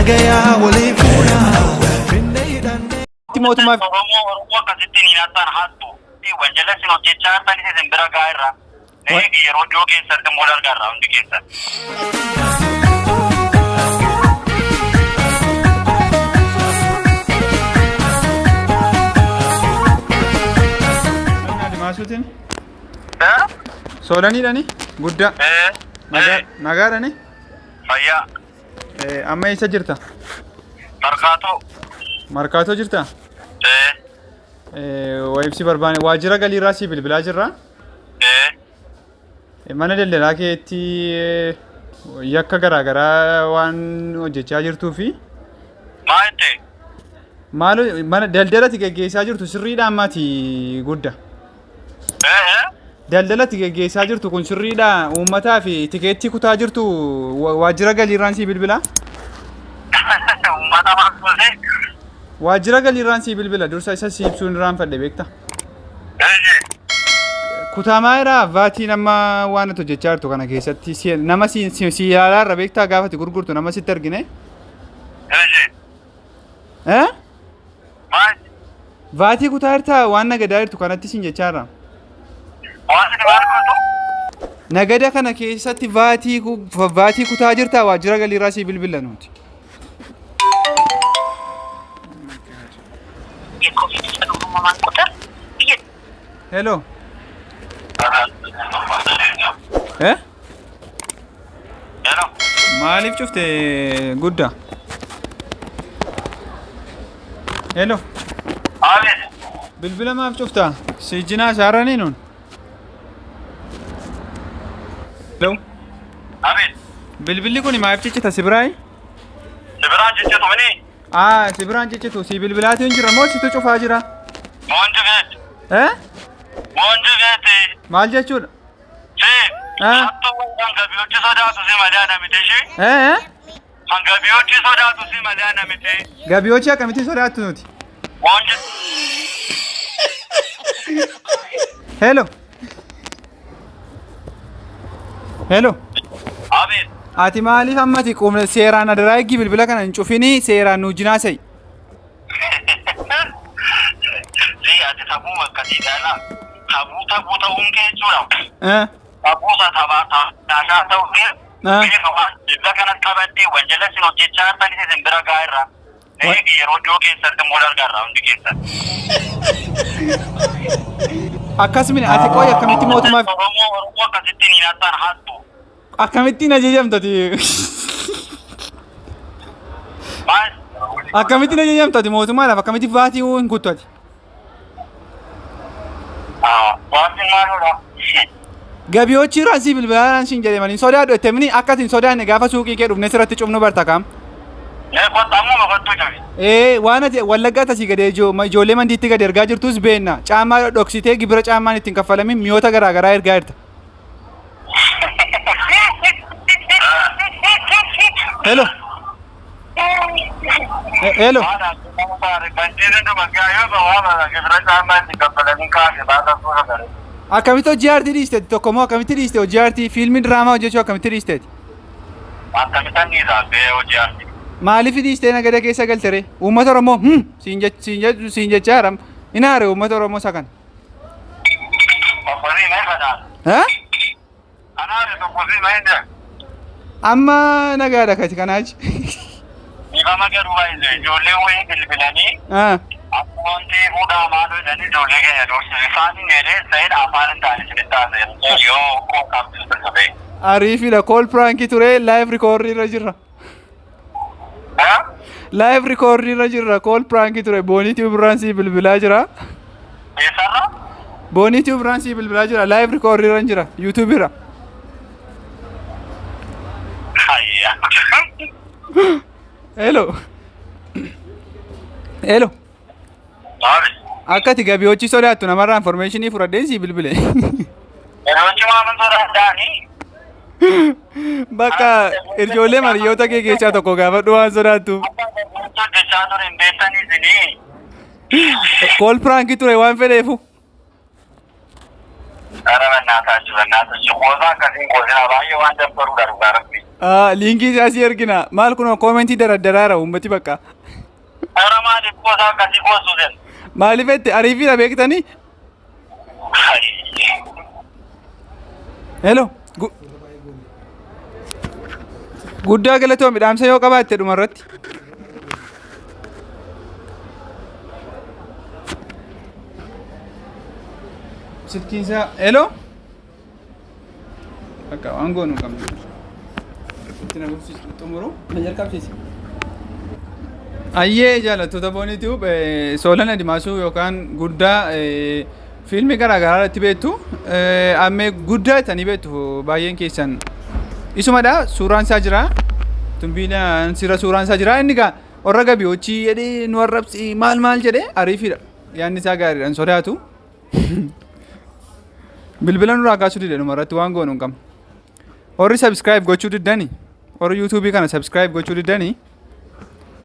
Nagayaa walii fuuna. Finne hidhannee. Itti mootummaaf Oromoo Oromoo akkasittiin hin hattaan hattu. Wanjala isin hojjechaa jirtanis isin bira gahaa irra. Eegi yeroo dhiyoo keessatti immoo dargaarra hundi keessan. Adimaasuutiin soolaniidhani guddaa nagaadhani. Fayyaa. Amma eessa jirta? Markaatoo. Markaatoo jirta? Waa ibsi barbaane waajjira galiirraa sii bilbilaa jirra. Mana daldalaa keetti yakka garaagaraa waan hojjechaa jirtuu fi Maal jette? Maal mana daldalati geggeessaa jirtu sirriidha ammaati gudda. Daldalati geggeessaa jirtu kun sirriidha uummataa fi tikeettii kutaa jirtu waajjira galiirraan sii bilbilaa. Uummata maal gootee? Waajjira galiirraan sii bilbila dursa isa sii ibsuun irraanfadhe beekta. Kutaa maayiraa vaatiin amma waan ati hojjechaa jirtu kana keessatti nama si ilaalaa irra beektaa gaafa ati gurgurtu nama sitti argine. Eh? Maal? Vaatii kutaa jirtaa waan nagadaa jirtu kanatti siin jechaa irra. Waan ati maal gootu? Nagada kana keessatti vaatii kutaa jirtaa waajjira galiirraa sii bilbila nuti. የኮቪድ ጽኑ ህሙማን ቁጥር እየ Hello. Eh? Hello. Maaliif cufte guddaa? Hello. Abeet. Bilbila maaf cufta? Si jinaa isaarranii nuun? Hello. Abeet. Bilbilli kun maaf ciccita si biraayi? Si biraan ciccitu mini? Aa, si biraan ciccitu. Si bilbilaatiin jira moo situ cufaa jira? Moonji beet. Eh? Moonji beeti. Maal jechuudha? Si. Ah. Hattuu hanga biyyochi sodaatu si malee ana miti ishee. Eh? Hanga biyyochi sodaatu si malee ana miti. Gabiyoochi akkamitti sodaattu nuti? Moonji. Hello. Hello. Abeet. Ati maaliif ammati qubna seeraan adaraa eeggi bilbila kana hin cufinii seeraan nu wajjin haasa'i. Si ati tabuu akkasii jaalaa. Tabuu tabuu ta'uun kee jechuudha. Eh? Tabuu isa taphaa taashaa ta'uu kee. Ah. Beeka waan bilbila kanas qabadhee wanjala isin hojjechaa jirtanis isin bira gahaa irra. Eegi yeroo dhiyoo keessatti immoo dargaarra hundi keessan. Akkasumini ati qoy akkamitti mootummaaf Oromoo Oromoo akkasittiin hin hattaan hattu. Akkamittiin ajajamtati? Maal? Akkamittiin ajajamtati mootummaadhaaf akkamitti vaatii hin kuttu ati? Waatiin maaludha? Gabiyoochi irraan si bilbilaan siin jedhe malee sodaadhu jettee mini akka ati hin sodaanne gaafa suuqii kee dhufnee sirratti cufnu barta kaam. Mee kottu ammuma kottu jiru. Ee, waan ati Wallaggaa tasii gadi ijoollee mandiitti gadi ergaa jirtus beenna. Caammaa dhoksitee gibira caammaan ittiin kaffalamin mi'oota garaa garaa ergaa jirta. Hello. Hello. Akkamitti hojii aartii dhiisteeti tokko moo akkamitti dhiiste hojii aartii fiilmii diraamaa hojjechuu akkamitti dhiisteeti? Akkamittan dhiisaa hojii aartii? Maaliif dhiistee nagada keessa galtere? Uummata Oromoo siin jechaa jira. Hin aare uummata Oromoo isa kana. Tokkosii mee fadhaa? Eh? Anaare tokkosii mee hin Amma nagaadha kati kanaachi. Dhiifama garuu baay'ee ijoollee wayii bilbilanii akkuma wanti fuudhaa maaloo jedhanii ijoollee keenya doorsisu. Isaan hin jedhee sa'idha afaan hin taane isinitti haasa'e yoo koo qabdu ta'e. Ariifidha call prank ture live record irra jirra. Live record irra jirra call prank ture Boonii Birraan sii bilbilaa jira. Eessarra? Boonii Birraan sii bilbilaa jira live record irra jira YouTube irra. Hayya. Hello. Hello. Akka ati gabiyoochi sodaattu namarraa informationii fudhadheen sii bilbile. Gabiyoochi maalan sodaadhaani? Bakka ijoollee mariyyoota kee keessaa tokko gaafadhu waan sodaattuuf. Hojjechaa ture hin beektanii isinii. Call prank ture waan fedheefu. ኧረ በእናታችሁ በእናታችሁ ቆዛ akkasiin qoosina baay'ee waan dabbaruudha dhugaa rabbi. Liinkii isaa si ergina. Maal kunoo koomentii daraddaraara uummati bakka. Hora maaliif qoosaa akkasii qoosuu jedhu? Maaliif jette ariifiidha beektanii? Hello. Guddaa galatoomi dhaamsa yoo qabaatte dhumarratti. Silkiin isaa hello. Bakka waan goonu hin qabnu. Itti na gubsiisu xumuru na jalqabsiisi. Ayyee jaallattoota Boonii Tube Soolan Adimaasuu yookaan guddaa fiilmii garaa garaa irratti beektu ammee guddaa jettanii beektu baay'een keessan isumadha suuraan isaa jira tumbiilaan sira suuraan isaa jira inni gaa warra gabiyochii jedhee nu arrabsi maal maal jedhee ariifiidha yaadni isaa gaariidha hin sodaatu bilbila nurraa kaasuu dide dhuma irratti waan goonu hin qabnu warri subscribe gochuu diddani warri yuutuubii kana subscribe gochuu diddani.